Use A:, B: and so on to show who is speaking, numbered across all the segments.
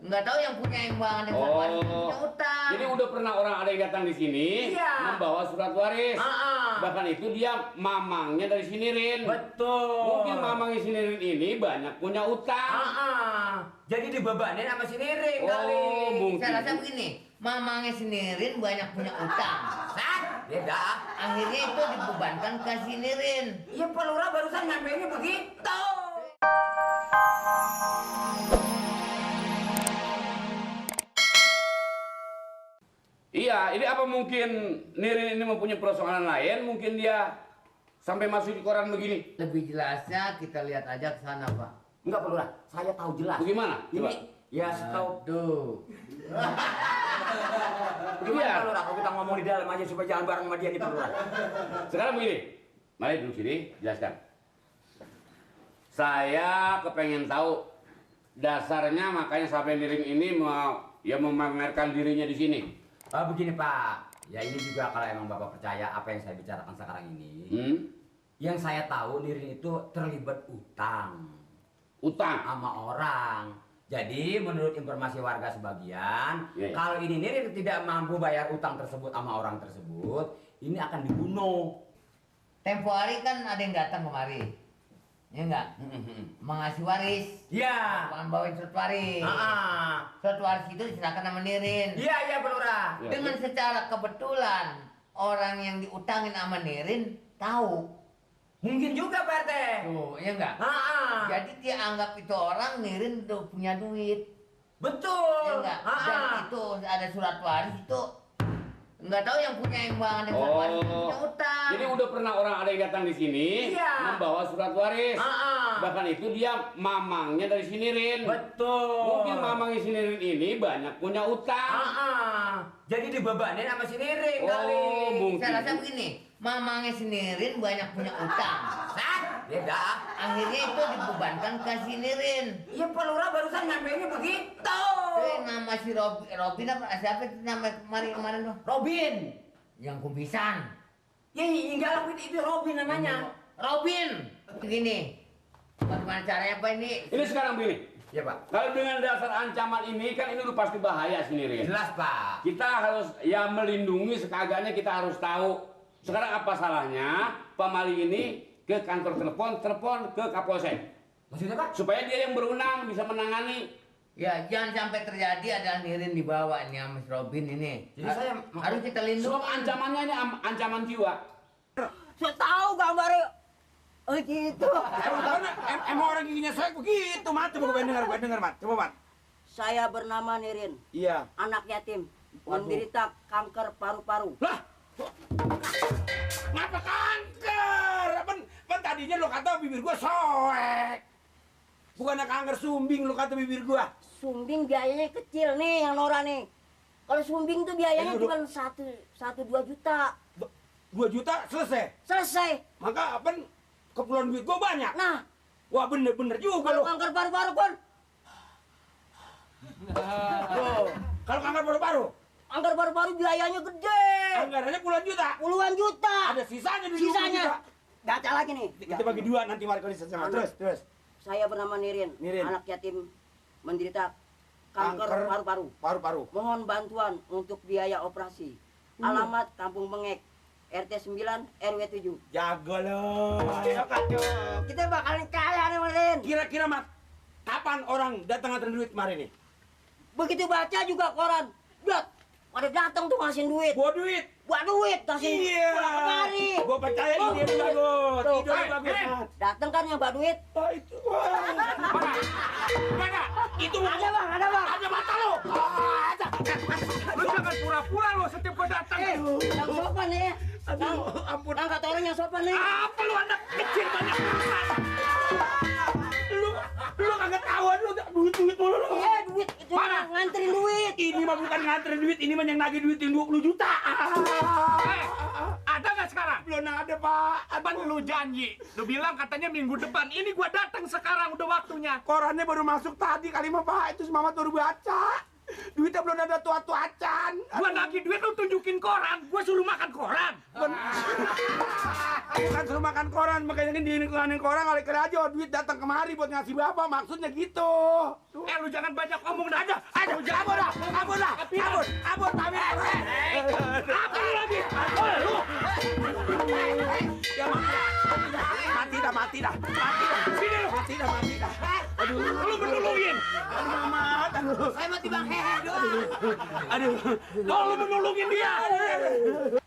A: Nggak tahu yang punya yang banget yang punya utang.
B: Jadi udah pernah orang ada yang datang di sini membawa surat waris. Bahkan itu dia mamangnya dari Sinirin.
C: Betul.
B: Mungkin mamangnya Sinirin ini banyak punya utang.
C: Jadi dibebanin sama Sinirin kali.
B: Mungkin.
A: Saya rasa begini, mamangnya Sinirin banyak punya utang.
C: Beda.
A: Akhirnya itu dibebankan ke Sinirin.
C: Iya, Pak Lurah barusan nyampeinnya begitu.
B: Iya, ini apa mungkin Nirin ini mempunyai persoalan lain? Mungkin dia sampai masuk di koran begini.
A: Lebih jelasnya kita lihat aja ke sana, Pak.
C: Enggak, Pak Lurah, saya tahu jelas.
B: Bagaimana? Coba.
C: Ini ya setahu.
A: Tuh.
C: Gimana Pak Lurah kalau kita ngomong di dalam aja supaya jangan bareng sama dia nih, Pak Lurah.
B: Sekarang begini, mari duduk sini, jelaskan. Saya kepengen tahu dasarnya makanya sampai Nirin ini mau memamerkan dirinya di sini.
C: Begini Pak, ya ini juga kalau emang Bapak percaya apa yang saya bicarakan sekarang ini. Yang saya tahu Nirin itu terlibat utang.
B: Utang?
C: Sama orang. Jadi menurut informasi warga sebagian, kalau ini Nirin tidak mampu bayar utang tersebut sama orang tersebut, ini akan dibunuh.
A: Tempo hari kan ada yang datang kemari. Ya enggak? Mengasih waris.
C: Iya.
A: Bawain surat waris. Surat waris itu diserahkan sama Nirin.
C: Iya, Pak Lurah.
A: Dengan secara kebetulan orang yang diutangin sama Nirin tahu.
C: Mungkin juga Pak RT.
A: Tuh, iya enggak? Jadi dia anggap itu orang Nirin udah punya duit.
C: Betul.
A: Iya enggak? Dan itu ada surat waris itu nggak tahu yang punya yang banget yang punya utang.
B: Jadi udah pernah orang ada yang datang di sini membawa surat waris. Bahkan itu dia mamangnya dari Sinirin.
C: Betul.
B: Mungkin mamangnya Sinirin ini banyak punya utang.
C: Jadi dibebanin sama Sinirin kali.
B: Mungkin.
A: Saya rasa begini, mamangnya Sinirin banyak punya utang.
C: Beda.
A: Akhirnya itu dibebankan ke Sinirin.
C: Iya, Pak Lurah barusan nyampeinnya begitu.
A: Nama si Robin apa siapa itu nama kemarin tuh?
C: Robin.
A: Yang kumisan.
C: Ya, enggak lah itu Robin namanya.
A: Robin. Begini. Bagaimana caranya Pak ini?
B: Ini sekarang begini.
C: Iya, Pak.
B: Kalau dengan dasar ancaman ini kan ini udah pasti bahaya Sinirin.
C: Jelas, Pak.
B: Kita harus melindungi sekagaknya kita harus tahu. Sekarang apa salahnya Pak Mali ini ke kantor telepon ke Kapolsek.
C: Maksudnya Pak?
B: Supaya dia yang berwenang bisa menangani.
A: Ya, jangan sampai terjadi adalah Nirin dibawa nih sama Mas Robin ini.
C: Jadi saya
A: harus kita lindungi.
B: Sebab ancamannya ini ancaman jiwa.
D: Saya tahu gambarnya. Oh gitu.
E: Emang orang giginya saya begitu, Mat. Coba dengar, Mat. Coba, Mat.
D: Saya bernama Nirin.
E: Iya.
D: Anak yatim. Menderita kanker paru-paru.
E: Lah, ngapa kanker? Kan tadinya lo kata bibir gua soek. Bukannya kanker sumbing lo kata bibir gua.
D: Sumbing biayanya kecil nih yang Nora nih. Kalau sumbing tuh biayanya cuma 1-2 juta.
E: 2 juta selesai.
D: Selesai.
E: Maka apa keperluan duit gua banyak.
D: Nah,
E: wah bener juga
D: kalau
E: lo.
D: kanker paru-paru kan?
E: Kalau kanker paru-paru,
D: Kanker paru-paru biayanya gede.
E: anggarannya puluhan juta.
D: Puluhan juta.
E: Ada sisanya di
D: Sisanya.
E: juta.
D: Baca lagi nih.
E: Kita bagi dua nanti warga sama. Terus.
D: Saya bernama Nirin. Anak yatim menderita kanker paru-paru.
E: Paru-paru.
D: Mohon bantuan untuk biaya operasi. Alamat Kampung Bengek, RT 9 RW 7.
E: Jago lo.
D: Kita bakalan kaya nih, Marin.
E: Kira-kira, Mat, kapan orang datang nganterin duit kemarin nih?
D: Begitu baca juga koran, pada datang tuh ngasihin duit.
E: Bawa duit.
D: Kasih.
E: Iya.
D: Kali.
E: Gua percaya ide lu bagus.
D: Tuh,
E: Ide lu bagus, Mat.
D: Datang kan yang bawa duit.
E: Ah, itu. Mana? Itu
D: Ada bang.
E: ada mata lo. Ada. Lu jangan pura-pura lo setiap gua datang.
D: Yang sopan nih.
E: Aduh, ampun.
D: Yang kata orang yang sopan nih.
E: Apa lu anak kecil banyak urusan? Lu kagak tahu lu duit mulu lu.
D: Iya duit itu
E: Mana?
D: nganterin duit.
E: Ini mah bukan nganterin duit, ini mah yang nagih duitin 20 juta.
F: Ada nggak sekarang?
E: Belum ada, Pak.
F: Apa lu janji? Lu bilang katanya minggu depan. Ini gua datang sekarang, udah waktunya.
E: Korannya baru masuk tadi kali mah, Pak. Itu Mamat baru baca. Duitnya belum ada tuat-tuacan.
F: Gua nagih duit lu tunjukin koran, gua suruh makan koran.
E: Bukan suruh makan koran, makanya kan diinikanin koran kali aja duit datang kemari buat ngasih bapak, maksudnya gitu.
F: Lu jangan banyak ngomong dah aja.
E: Aduh, ampun dah, pamit.
F: Apa lu lagi? Lu.
E: Ya, mati dah.
F: Sini lu.
E: Mati dah. Aduh,
F: Lu menolongin.
E: Mamat, aduh.
A: Saya mati bang hehe doang.
E: Aduh,
F: Lu menolongin dia.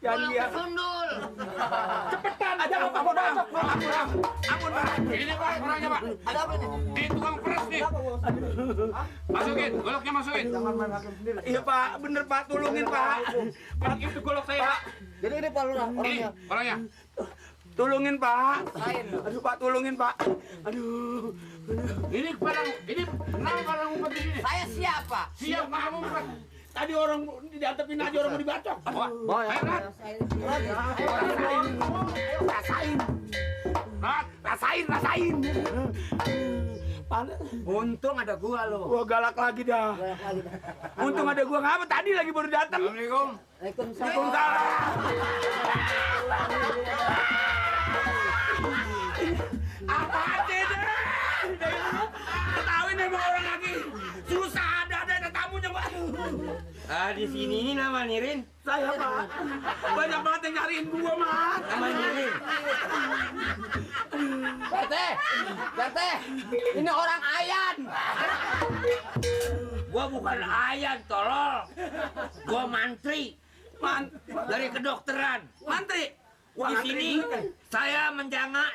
E: jangan dia.
A: Sundul.
F: Cepetan.
E: Ada apa, ampun, Pak.
F: Ini Pak, orangnya Pak.
A: Ada apa nih?
F: Ini tukang peres nih. Masukin, goloknya masukin.
E: Iya, Pak, bener, Pak, tolongin, Pak.
F: Pak, itu golok saya, Pak.
A: Jadi ini Pak Lurah
F: Ini
A: orangnya.
F: orangnya.
E: Tolongin, Pak. Aduh, Pak, tolongin, Pak. Aduh.
F: Ini kenapa barang ngumpet di sini?
A: Saya siapa?
F: Siap kamu ngumpet.
E: Tadi orang diantepin aja orang mau dibacok.
F: Ayo, Rat.
E: Rasain.
C: Untung ada gua lo.
E: Gua galak lagi dah. Untung ada gua ngapa tadi lagi baru datang.
F: Assalamualaikum.
E: Waalaikumsalam. Apa aja deh. Ketahuin emang orang lagi susah ada tamunya, Pak.
C: Di sini ini nama Nirin.
E: Saya, Pak. Banyak banget yang nyariin gua, Mat.
C: Nama Nirin.
A: Berte, ini orang Ayan.
C: Gua bukan Ayan, tolol. Gua mantri dari kedokteran.
E: Mantri.
C: Di sini saya menjanga.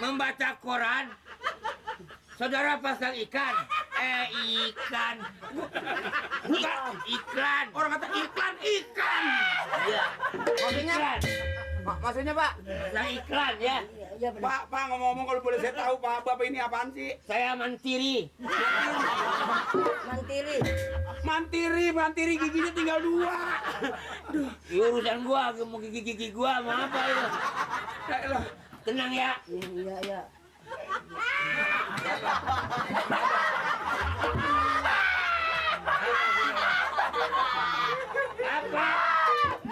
C: Membaca koran. Saudara pasang ikan. Ikan. Iklan.
E: Orang kata iklan ikan.
C: Iya. Iklan.
A: Maksudnya Pak?
C: Pasang iklan ya.
D: Iya benar.
E: Pak, ngomong-ngomong kalau boleh saya tahu, Pak, Bapak ini apaan sih?
C: Saya mantiri.
E: Mantiri giginya tinggal 2.
C: Urusan gua, mau gigi gua, mau apa itu? Tenang ya.
D: Iya.
C: Apa?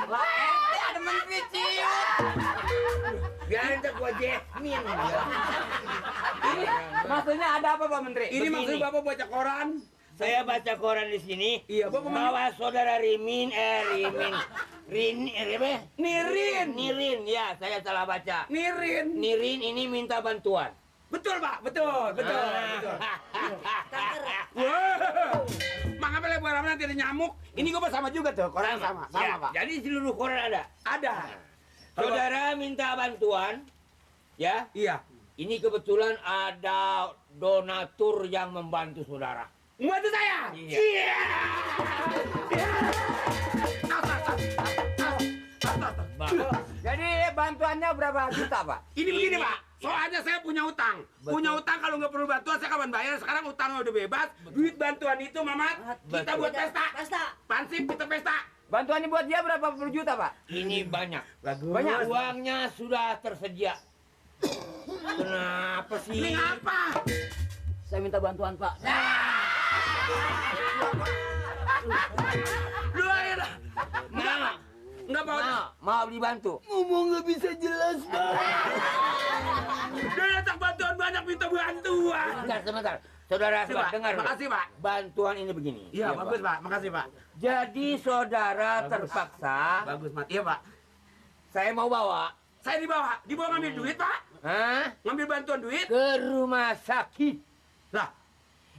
A: Lah ente ada menteri ciut.
C: Biarin tak gua Jasmine.
E: Ini maksudnya ada apa, Pak Menteri? Ini
C: Begini.
E: maksud Bapak baca koran.
C: Saya baca koran di sini.
E: Iya, Bapak
C: bahwa saudara Nirin, ya saya salah baca. Nirin ini minta bantuan.
E: Betul, Pak. Betul. Wow. Mangapa lebar nanti ada nyamuk? Ini gua sama juga tuh, koran sama,
C: Ya,
E: Pak.
C: jadi seluruh koran ada.
E: Ada.
C: Saudara minta bantuan, ya.
E: Iya.
C: Ini kebetulan ada donatur yang membantu saudara.
E: Membantu saya.
C: Iya.
A: Jadi bantuannya berapa juta Pak?
E: Ini begini, Pak. Soalnya saya punya utang. Punya utang kalau nggak perlu bantuan saya kapan bayar? Sekarang utangnya udah bebas. Duit bantuan itu, Mamat, kita buat pesta. Pansip kita pesta.
A: Bantuannya buat dia berapa puluh juta Pak?
C: Ini banyak.
A: Banyak.
C: Uangnya sudah tersedia. Kenapa sih?
E: Ini apa?
D: Saya minta bantuan Pak.
E: Lu air. Nggak mau.
C: Mau dibantu?
E: Ngomong nggak bisa jelas, Pak. Dia datang bantuan banyak minta bantuan.
C: Sebentar. Saudara,
E: Pak.
C: dengar.
E: Makasih, Pak.
C: Bantuan ini begini.
E: Iya, bagus, Pak. Makasih, Pak.
C: Jadi saudara terpaksa,
E: Bagus, Mat. Iya, Pak.
C: saya mau bawa
E: Saya dibawa ngambil duit, Pak. Ngambil bantuan duit.
C: ke rumah sakit.
E: Lah,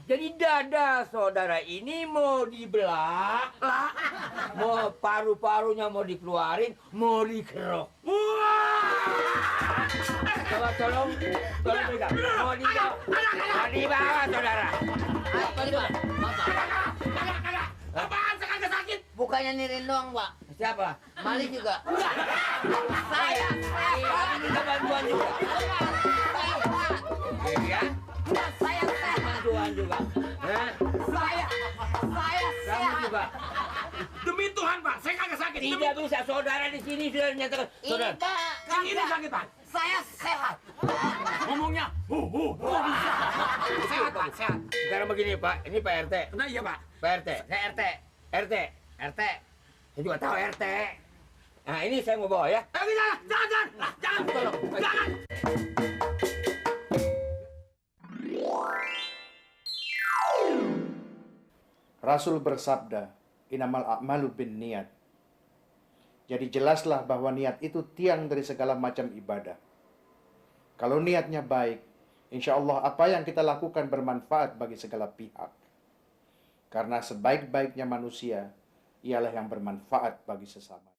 C: Jadi dada saudara ini mau dibelah,
E: lah.
C: mau paru-parunya mau dikeluarin, mau dikerok.
E: Wah!
C: Coba tolong pegang. Mau dibawa saudara.
A: Apa nih Pak?
E: Kagak. Apaan saya kagak sakit?
A: Bukannya Nirin doang Pak?
C: Siapa?
A: Mali juga.
C: Saya. Kami minta bantuan juga. Iya.
A: Saya
C: Bantuan juga. Hah?
A: Saya
C: Kamu juga.
E: Demi Tuhan, Pak, saya kagak sakit.
C: Tidak bisa, saudara di sini sudah dinyatakan. Saudara.
A: Tidak.
E: Ini sakit, Pak.
A: Saya sehat.
F: Ngomongnya,
E: Bisa. Sehat, Pak, sehat. Sekarang begini, Pak. Ini Pak RT.
F: Nah iya Pak.
E: Pak RT.
C: Saya RT.
E: RT. Saya juga tahu RT. Nah, ini saya mau bawa ya.
F: Jangan. Jangan.
G: Rasul bersabda, "Innamal a'malu bin niat." Jadi jelaslah bahwa niat itu tiang dari segala macam ibadah. Kalau niatnya baik, insya Allah apa yang kita lakukan bermanfaat bagi segala pihak. Karena sebaik-baiknya manusia ialah yang bermanfaat bagi sesama.